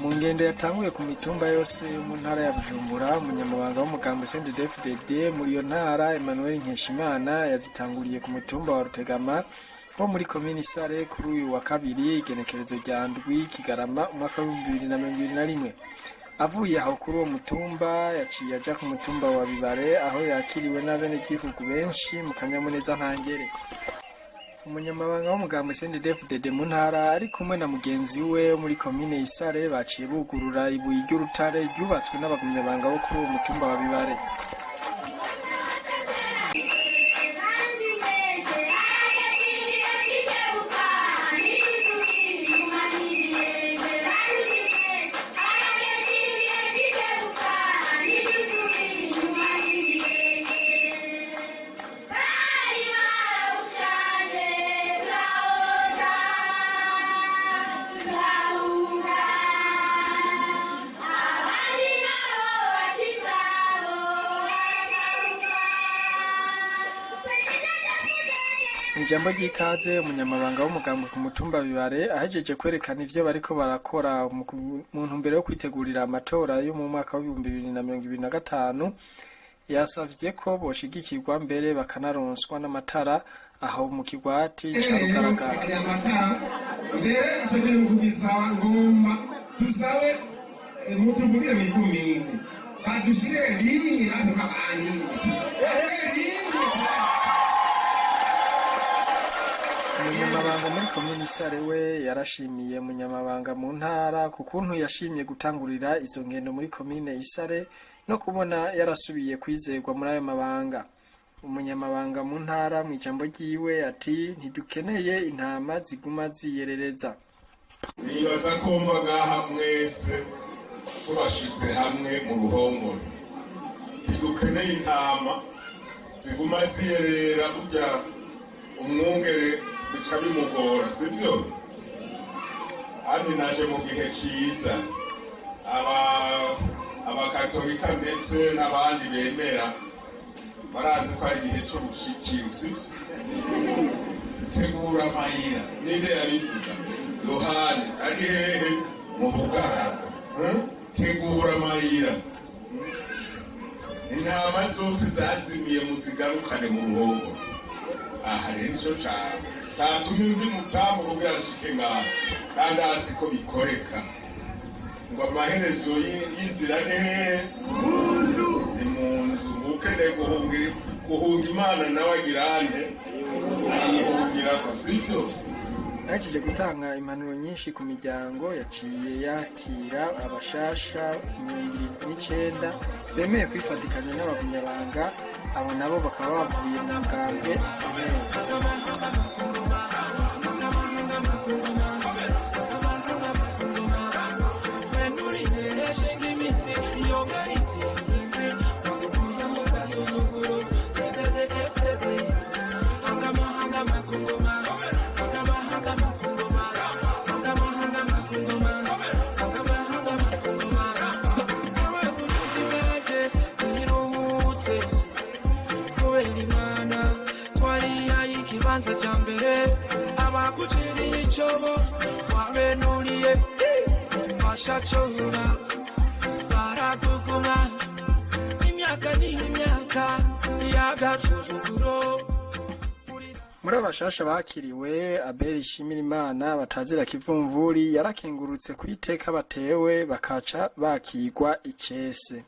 Mu ngendo yatanguye ku mitumba yose yo mu ntara ya Bujumbura, umunyamabanga w'umugambi CNDD-FDD muri iyo ntara, Emmanuel Nkeshimana, yazitanguriye ku mutumba wa Rutegama wo muri komini Sare kuri uyu wa kabiri, igenekerezo rya 7 Kigarama umwaka w'2021. Avuye aho kuri uwo mutumba, yaciye aja ku mutumba wa Bibare, aho yakiriwe n'abenegihugu benshi mu kanyamuneza ntangere. Umunyamabanga w'umugambi CNDD-FDD mu ntara ari kumwe na mugenzi we wo muri komine Isare baciye bugurura ibuye ry'urutare ryubatswe n'abagumyabanga bo kuri uwo mutumba wa Bibare. Ijambo ry'ikaze, umunyamabanga w'umugambwe ku mutumba Bibare ahejeje kwerekana ivyo bariko barakora mu ntumbero yo kwitegurira amatora yo mu mwaka w'2025, yasavye ko boshigikirwa, mbere bakanaronswa n'amatara aho mu kigwati ca Rugaragara. Amatara mbere icyo kintu kubisaba, ngomba dusabe mutuvugire mw'ikomine badushire linye natwe nk'abandi linye. Umunyamabanga muri komini Sare we yarashimiye umunyamabanga mu ntara ku kuntu yashimye gutangurira izo ngendo muri komine Isare no kubona yarasubiye kwizerwa muri ayo mabanga. Umunyamabanga mu ntara mu ijambo ryiwe ati: "Ntidukeneye intama ziguma ziyerereza." Nibaza ko mva ngaha mwese tubashize hamwe mu ruhongore. Ntidukeneye intama ziguma ziyerera, burya umwungere bica bimugora, sibyo? Kandi naje mu gihe ciza, aba abakatolika ndetse n'abandi bemera barazi ko ari igihe c'ubushikiru, sibyo? Tegura amayira, ninde yabivuga? Yohani ari hehe? Mu bugaragwa. Tegura amayira, intama zose zazimiye muzigarukane mu ruhongore. Aha rero ico cane catumye undi mutamu kugira ashike ngaha, kandi azi ko bikoreka, ngo amaherezo y'inzira ni hehe? Ni mu nzu. Ukeneye guhunga Imana nawe agira ante? Ayihungirako, sivyo? Ahejeje gutanga impanuro nyinshi ku miryango, yaciye yakira abashasha 79 bemeye kwifatikanya n'abagumyabanga. Abo nabo bakaba bavuye mu mugambwe Seneri. Ikibanza cya mbere abaguciriye icobo wabenuriye bashacora baraguguma imyaka n'imyaka y'agasuzuguro. Muri abashasha bakiriwe, Abel Ishimirimana batazira Kivumvuri yarakengurutse ku iteka batewe bakaca bakigwa icese.